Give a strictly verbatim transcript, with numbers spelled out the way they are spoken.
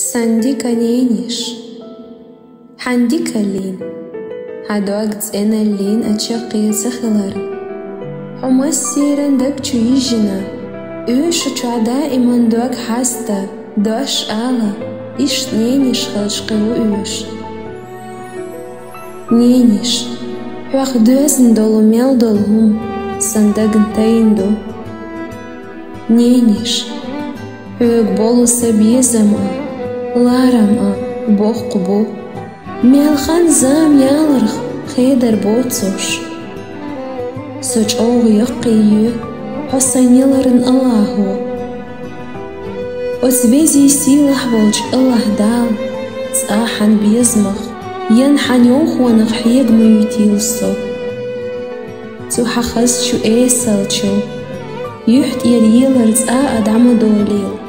Сан дика ненеш. Хьан дикаллин, хьа дог цӀеналлин а чаккхе ца хиларна, хьо массеран даг чу йижина, оьшучохь даиман дог хьаста, дош ала, иштта ненеш хилча кхин ву оьшу. Ненеш, хьох доьзна долу мел долу хӀума сан дагна тайна ду. Ненеш, хьоьга болу сан безам а, ларам а боккха бу. Мел хан зама яларх хедар боцуш. Со чӀогӀа яккхий ю хьо сан яларна Аллахо. Оцу везий сийлахь волчу Аллахь Дала цкъа хьан безамах, ян хьан йовхонах хьега ма юьйтийла со. Цу хьан хазачу эсалчу юьхь тӀера елар цкъа а дӀа ма долийла.